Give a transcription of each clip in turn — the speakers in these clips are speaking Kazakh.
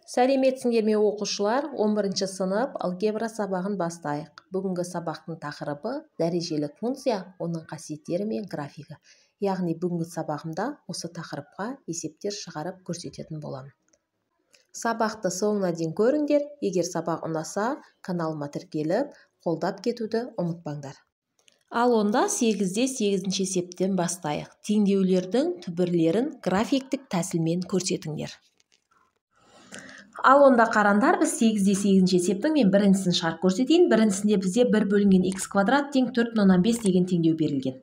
Сәлеметсіңдер ме оқушылар, 11 сынып алгебра сабағын бастайық. Бүгінгі сабақтың тақырыбы дәрежелі функция, оның қасиеттері мен графигі. Яғни бүгінгі сабағымда осы тақырыпқа есептер шығарып көрсететін боламын. Сабақты соңына дейін көріңдер. Егер сабақ ұнаса, каналыма тіркеліп, қолдап кетуді ұмытпаңдар. Ал онда 8-де 8-ші есептен бастайық. Теңдеулердің түбірлерін графиктік тәсілмен көрсетіңдер. Ал онда қараңдар, біз 8-де 8-ші есептің мен біріншісін шығарып көрсетейін. Біріншісінде бізде 1 бөлінген х квадрат тең 4,5 деген теңдеу берілген.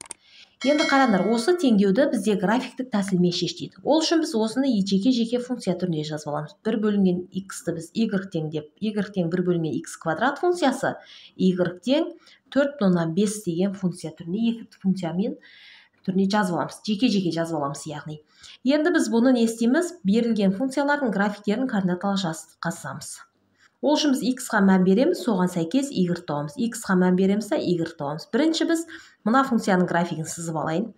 Енді қараңдар, осы теңдеуді бізде графиктік тәсілмен шеш дейді. Ол үшін біз осыны жеке-жеке функция түрінде жазып аламыз. 1 бөлінген х-ті біз y тең деп, y тең 1 бөлінген х квадрат функциясы, y тең 4,5 деген функция түрінде, екі функциямен түрінде жазып аламыз. Жеке-жеке жазып аламыз, яғни. Енді біз бұны не істейміз? Берілген функциялардың графиктерін координаталы жазыққа сызамыз. Ол үшін біз x-қа мән береміз, соған сәйкес y табамыз. X-қа мән береміз де y табамыз. Бірінші біз мына функцияның графигін сызып алайын.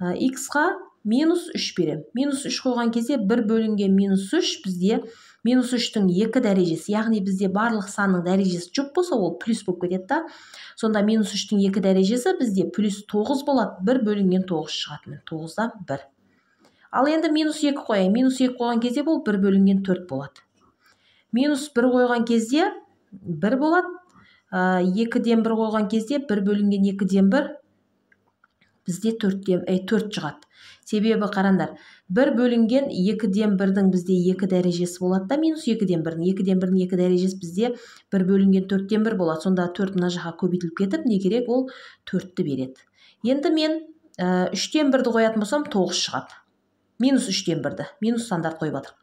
X-қа минус 3 беремін. Минус 3 қойған кезде 1 бөлінген минус 3 бізде минус 3-тің 2 дәрежесі. Яғни бізде барлық санның дәрежесі жоқ болса, ол плюс болып кетеді да. Сонда минус 3-тің 2 дәрежесі бізде плюс 9 болады. 1 бөлінген 9 шығады. 9-дан 1. Ал енді минус 2 қояйын. Минус 2 қойған кезде бұл 1 бөлінген 4 болады. Минус 1 қойған кезде 1 болады. 2-ден 1 қойған кезде 1 бөлінген 2-ден 1 бізде 4 шығады. Себебі қараңдар, 1 бөлінген 2-ден 1-дің бізде 2 дәрежесі болады да, минус 2-ден 1-дің. 2-ден 1-дің 2 дәрежесі бізде 1 бөлінген 4-тен 1 болады. Сонда 4 мына жаққа көбейтіліп кетіп, не керек, ол 4-ті береді. Енді мен 3-тен 1-ді қоятын болсам 9 шығады. Минус 3-тен 1-ді, минус стандарт қойып жатырмық.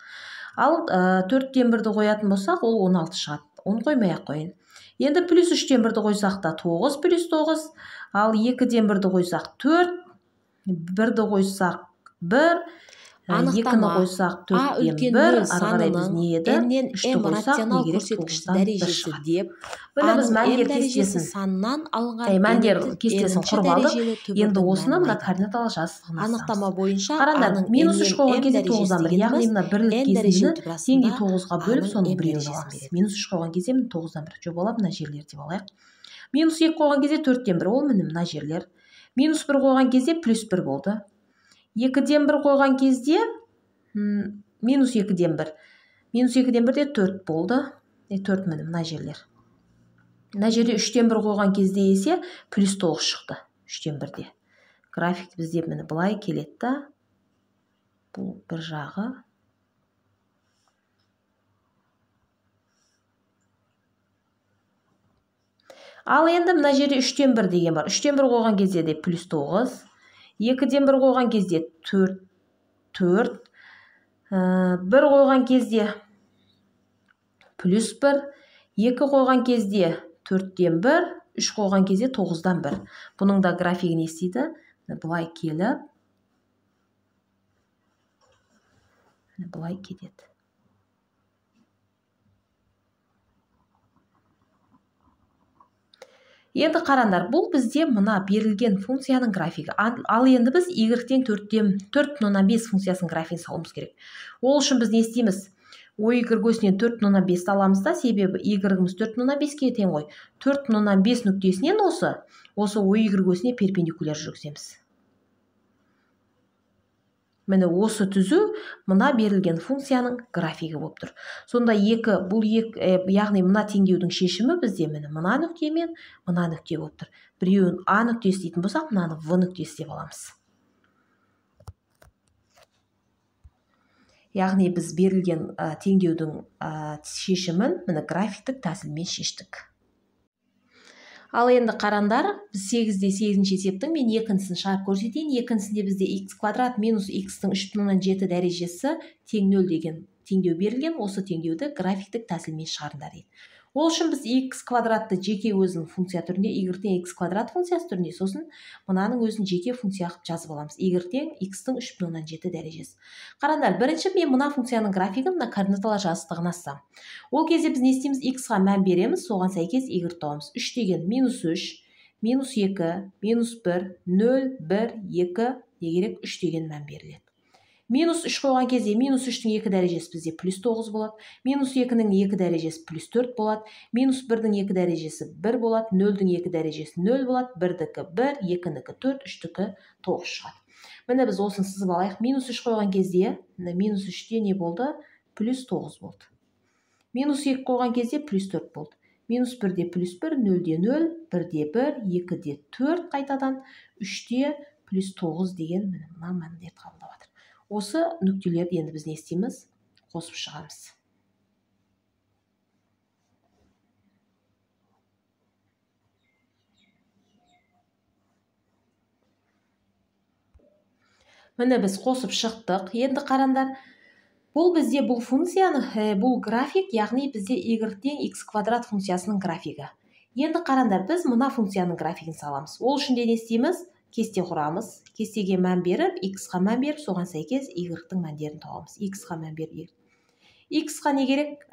Ал 4-тен 1-ді қоятын болсақ, ол 16 шығады. Оны қоймай-ақ қояйын. Енді плюс 3-тен 1-ді қойсақ та 9 плюс 9, ал 2-ден 1-ді қойсақ 4, 1-ді қойсақ 1, 2-ні қойсақ 4-тен 1, ары қарай біз не еді? 3-ті қойсақ, не керек, 9-дан 1 шығады. Міне біз мәндер кестесін, мәндер кестесін құрып алдық. Енді осыны мына координаталы жазықтығына сызамыз. Қараңдар, минус 3 қойған кезде 9-дан 1, яғни мына бірлік кесіндіні теңдей 9-ға бөліп, соның біреуін аламыз. Минус 3 қойған кезде 9-дан 1, жобалап мына жерлер деп алайық. Минус 2 қойған кезде 4-тен 1, ол міне мына жерлер. Минус 1 қойған кезде плюс 1 болды. 2-ден 1 қойған кезде минус 2-ден 1. Минус 2-ден 1-де 4 болды. 4 міне мына жерлер. Мына жерде 3-тен 1 қойған кезде есе плюс 9 шықты. 3-тен 1-де. График бізде міне былай келеді да. Бұл бір жағы. Ал енді мына жерде 3-тен 1 деген бар. 3-тен 1 қойған кезде де плюс 9. 2-ден 1 қойған кезде 4, 4. 1 қойған кезде плюс 1. 2 қойған кезде 4-тен 1, 3 қойған кезде 9-дан 1. Бұның да графигі не істейді? Былай келіп, былай кетеді. Енді қараңдар, бұл бізде мына берілген функцияның графигі. Ал енді біз y тең 4,5 функциясының графигін салуымыз керек. Ол үшін біз не істейміз? Ой y осінен 4,5 аламыз да, себебі y-іміз 4,5-ке тең ғой. 4,5 нүктесінен осы ой y осіне перпендикуляр жүргіземіз. Міне осы түзу мына берілген функцияның графигі болып тұр. Сонда екі, бұл екі, яғни мына теңдеудің шешімі бізде міне мына нүкте мен мына нүкте болып тұр. Біреуін А нүктесі дейтін болсақ, мынаны В нүктесі деп аламыз. Яғни біз берілген теңдеудің шешімін міне графиктік тәсілмен шештік. Ал енді қараңдар, біз 8-де 8-ші есептің мен екіншісін шығарып көрсетейін. Екіншісінде бізде х квадрат минус х-тің 3,7 дәрежесі тең 0 деген теңдеу берілген. Осы теңдеуді графиктік тәсілмен шығарыңдар дейді. Ол үшін біз х квадратты жеке өзін функция түрінде, y тең х квадрат функциясы түрінде, сосын мынаның өзін жеке функция қылып жазып аламыз. Y тең х-тің 3,7 дәрежесі. Қараңдар, бірінші мен мына функцияның графигін мына координаталар жазықтығына сызамын. Ол кезде біз не істейміз? Х-ға мән береміз, соған сәйкес y табамыз. 3 деген минус 3, минус 2, минус 1, 0, 1, 2, не керек, 3 деген мән беріледі. Минус 3 қойған кезде минус 3-тің 2 дәрежесі бізде плюс 9 болады. Минус 2-нің 2 дәрежесі плюс 4 болады. Минус 1-дің 2 дәрежесі 1 болады. 0-дің 2 дәрежесі 0 болады. 1-дікі 1, 2-нікі 4, 3-дікі 9 шығады. Міне біз осыны сызып алайық. Минус 3 қойған кезде, минус 3-те не болды? Плюс 9 болды. Минус 2 қойған кезде плюс 4 болды. Минус 1-де плюс 1, 0-де 0, 1-де 1, 2-де 4 қайтадан, 3-те плюс 9 деген мына мәндерді қабылдап жатыр. Осы нүктелерді енді біз не істейміз? Қосып шығамыз. Міне біз қосып шықтық. Енді қараңдар, бұл бізде бұл функцияны, бұл график, яғни бізде y тең x квадрат функциясының графигі. Енді қараңдар, біз мына функцияның графигін саламыз. Ол үшін де не істейміз? Кесте құрамыз. Кестеге мән беріп, x-қа мән беріп, соған сәйкес y-тің мәндерін табамыз. X-қа мән беріп, x-қа не керек?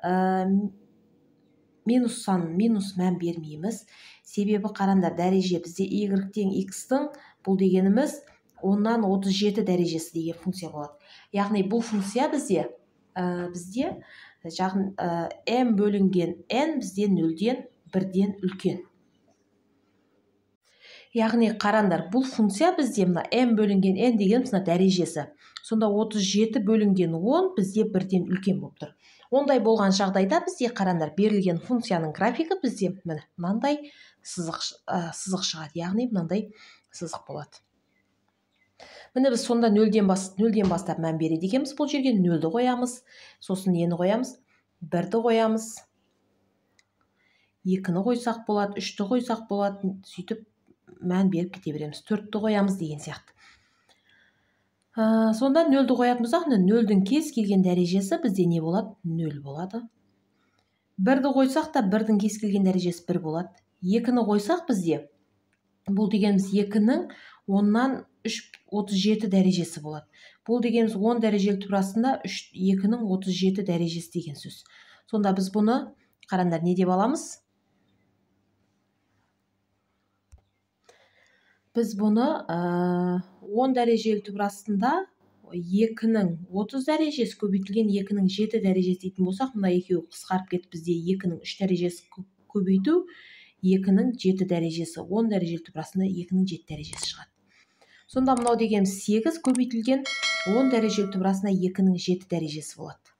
Минус сан, минус мән бермейміз. Себебі қараңдар, дәреже бізде y тең x-тің, бұл дегеніміз 10-нан 37 дәрежесі деген функция болады. Яғни бұл функция бізде жақын m бөлінген n бізде 0-ден 1-ден үлкен. Яғни қараңдар, бұл функция бізде мына m бөлінген n деген мына дәрежесі. Сонда 37 бөлінген 10 бізде 1-ден үлкен болып тұр. Ондай болған жағдайда бізде қараңдар, берілген функцияның графигі бізде міне мынандай сызық шығады. Яғни мынандай сызық болады. Міне біз сонда 0-ден бастап мән береді екенбіз. Бұл жерге 0-ді қоямыз, сосын нені қоямыз? 1-ді қоямыз, 2-ні қойсақ болады, 3-ті қойсақ болады, сөйтіп мән беріп кете береміз. 4-ті қоямыз деген сияқты. Сонда 0-ді қоятын болсақ, 0-дің кез келген дәрежесі бізде не болады? 0 болады. 1-ді қойсақ та 1-дің кез келген дәрежесі 1 болады. 2-ні қойсақ бізде, бұл дегеніміз 2-нің 10-нан 37 дәрежесі болады. Бұл дегеніміз 10 дәрежелі түбір астында 2-нің 37 дәрежесі деген сөз. Сонда біз бұны, қараңдар, не деп аламыз? Біз бұны 10 дәрежелі түбір астында 2-нің 30 дәрежесі көбейтілген 2-нің 7 дәрежесі дейтін болсақ, мына екеуі қысқарып кетіп бізде 2-нің 3 дәрежесі көбейту 2-нің 7 дәрежесі, 10 дәрежелі түбір астында 2-нің 7 дәрежесі шығады. Сонда мынау дегеніміз 8 көбейтілген 10 дәрежелі түбір астында 2-нің 7 дәрежесі болады.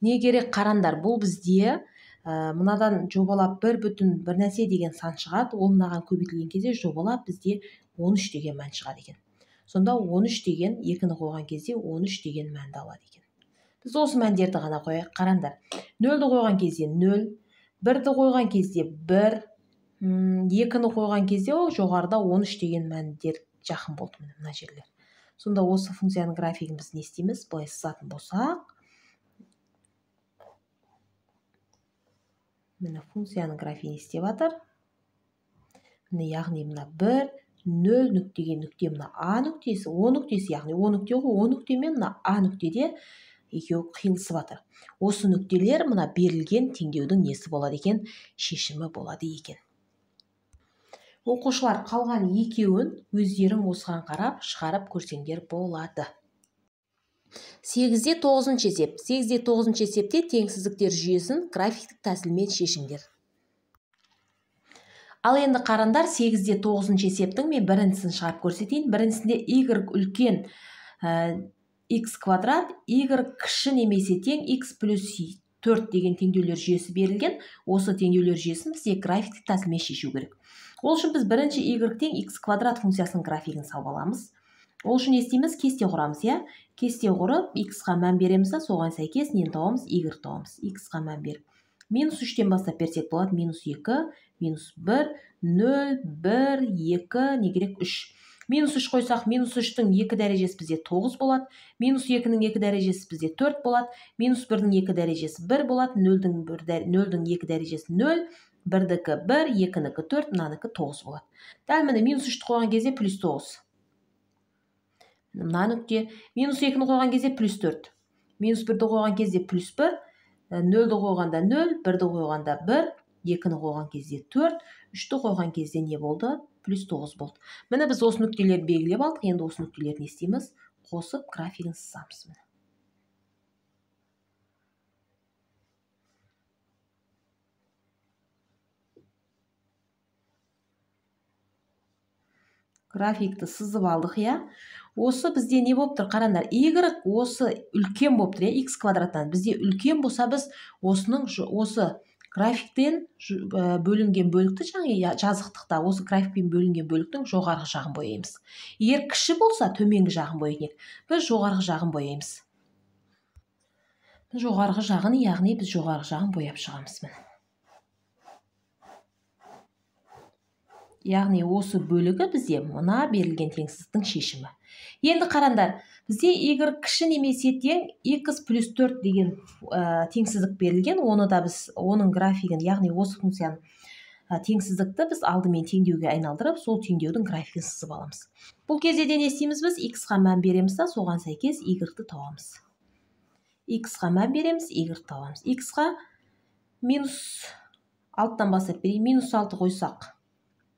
Не керек қараңдар, бұл бізде мынадан жобалап 1 бүтін бір нәрсе деген сан шығады. Ол мынаған көбейтілген кезде жобалап бізде 13 деген мән шығады екен. Сонда 13 деген 2-ні қойған кезде 13 деген мәнді алады екен. Біз осы мәндерді ғана қояйық. Қараңдар, 0-ді қойған кезде 0, 1-ді қойған кезде 1, 2-ні қойған кезде ол жоғарыда 13 деген мәндер жақын болды мына жерлер. Сонда осы функцияның графигін біз не істейміз? Былай сызатын болсақ, міне функцияның графигін істеп жатыр. Міне, яғни мына 1, 0 нүктеге нүкте, мына А нүктесі, О нүктесі, яғни О нүкте ғой, О нүкте мен мына А нүктеде екеуі қиылысып жатыр. Осы нүктелер мына берілген теңдеудің несі болады екен? Шешімі болады екен. Оқушылар, қалған екеуін өздерің осыған қарап шығарып көрсеңдер болады. 8-де 9 есеп. 8-де 9 есепте теңсіздіктер жүйесін графиктік тәсілмен шешіңдер. Ал енді қараңдар, 8-де 9 есептің мен біріншісін шығарып көрсетейін. Біріншісінде y үлкен x квадрат, y кіші немесе тең x плюс 4 деген теңдеулер жүйесі берілген. Осы теңдеулер жүйесін бізге графиктік тәсілмен шешу керек. Ол үшін біз бірінші y тең x квадрат функциясының графигін салып аламыз. Ол үшін не істейміз? Кесте құрамыз, иә? Кесте құрып, x-қа мән береміз, соған сәйкес нені табамыз? Y табамыз. X-қа мән беріп. Минус 3-тен бастап берсек болады. Минус 2, минус 1, 0, 1, 2, не керек? 3. Минус 3 қойсақ, минус 3-тің 2 дәрежесі бізде 9 болады. Минус 2-нің 2 дәрежесі бізде 4 болады. Минус 1-дің 2 дәрежесі 1 болады. 0-дің 2 дәрежесі 0, 1-дікі 1, 2-нікі 4, мынанікі 9 болады. Дәл міне минус 3-ті қойған кезде плюс 9. Мына нүкте. Минус 2-ні қойған кезде плюс 4. Минус 1-ді қойған кезде плюс 1. 0-ді қойғанда 0, 1-ді қойғанда 1, 2-ні қойған кезде 4, 3-ті қойған кезде не болды? Плюс 9 болды. Міне біз осы нүктелерді белгілеп алдық. Енді осы нүктелерді не істейміз? қосып графигін сызамыз. Графикті сызып алдық, иә. Осы бізде не болып тұр? Қараңдар, y осы үлкен болып тұр, иә, x квадраттан. Бізде үлкен болса, біз осының осы графиктен бөлінген бөлікті, жаңа жазықтықта осы графикпен бөлінген бөліктің жоғарғы жағын бояймыз. Егер кіші болса, төменгі жағын бояйтын едік. Біз жоғарғы жағын бояймыз. Жоғарғы жағын, яғни біз жоғарғы жағын бояп шығамыз. Яғни осы бөлігі бізде мына берілген теңсіздіктің шешімі. Енді қараңдар, бізде y кіші немесе тең x плюс 4 деген теңсіздік берілген. Оны да біз оның графигін, яғни осы функцияны теңсіздікті біз алдымен теңдеуге айналдырып, сол теңдеудің графигін сызып аламыз. Бұл кезде де не істейміз біз? X-қа мән береміз да, соған сәйкес y-ті табамыз. X-қа мән береміз, y табамыз. X-қа минус 6-тан бастап берейін. Минус 6 қойсақ,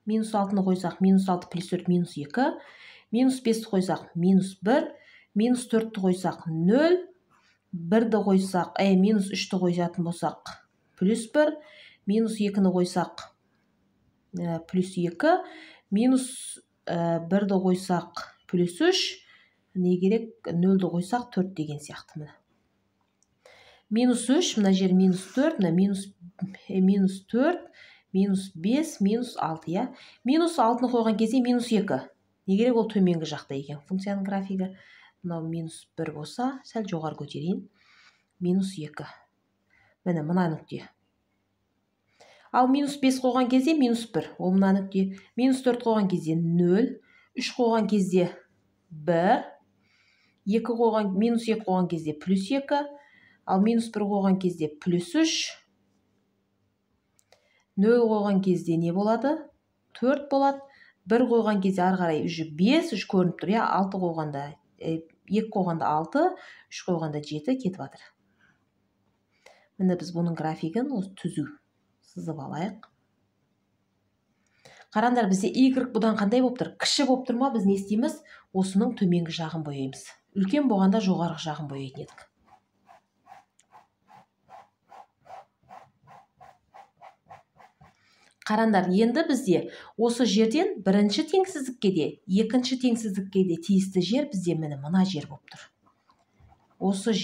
минус 6-ны қойсақ, минус 6 плюс 4 минус 2, минус 5-ті қойсақ, минус 1, минус 4-ті қойсақ, 0, 1-ді қойсақ, минус 3-ті қойсатын болсақ, плюс 1, минус 2-ні қойсақ, плюс 2, минус 1-ді қойсақ, плюс 3, не керек, 0-ді қойсақ, 4 деген сияқты. Міне. Минус 3, мына жер минус 4, мына минус 4, минус 5, минус 6, иә. Минус 6-ны қойған кезде минус 2. Не керек, ол төменгі жақта екен функцияның графигі. Мынау минус 1 болса, сәл жоғары көтерейін. Минус 2. Міне мына нүкте. Ал минус 5 қойған кезде минус 1, ол мына нүкте. Минус 4 қойған кезде 0, 3 қойған кезде 1, 2 қойған, минус 2 қойған кезде плюс 2, ал минус 1 қойған кезде плюс 3, 0 қойған кезде не болады? 4 болады. 1 қойған кезде ары қарай уже 5, 3 көрініп тұр, иә. 6 қойғанда, 2 қойғанда 6, 3 қойғанда 7 кетіп жатыр. Міне біз бұның графигін осы түзу сызып алайық. Қараңдар, бізде y бұдан қандай болып тұр? Кіші болып тұр ма? Біз не істейміз? Осының төменгі жағын бояймыз. Үлкен болғанда жоғарғы жағын бояйтын едік. Қараңдар, енді бізде осы жерден бірінші теңсіздікке де, екінші теңсіздікке де тиісті жер бізде міне мына жер болып тұр. Осы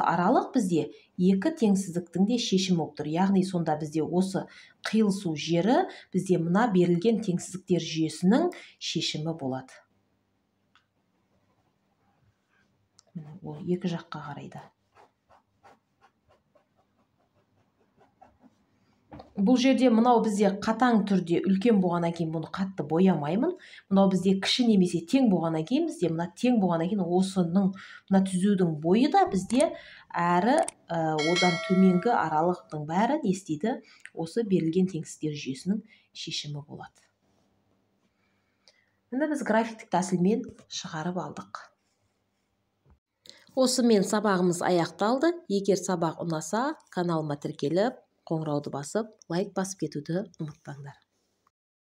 аралық бізде екі теңсіздіктің де шешімі болып тұр. Яғни сонда бізде осы қиылысу жері бізде мына берілген теңсіздіктер жүйесінің шешімі болады. Міне, ол екі жаққа қарайды. Бұл жерде мынау бізде қатаң түрде үлкен болғаннан кейін бұны қатты боямаймын. Мынау бізде кіші немесе тең болғаннан кейін бізде мына тең болғаннан кейін осының мына түзудің бойы да бізде әрі одан төменгі аралықтың бәрі не істейді? Осы берілген теңсіздіктер жүйесінің шешімі болады. Міне біз графиктік тәсілмен шығарып алдық. Осымен сабағымыз аяқталды. Егер сабақ ұнаса, каналыма тіркеліп, қоңырауды басып, лайк басып кетуді ұмытпаңдар.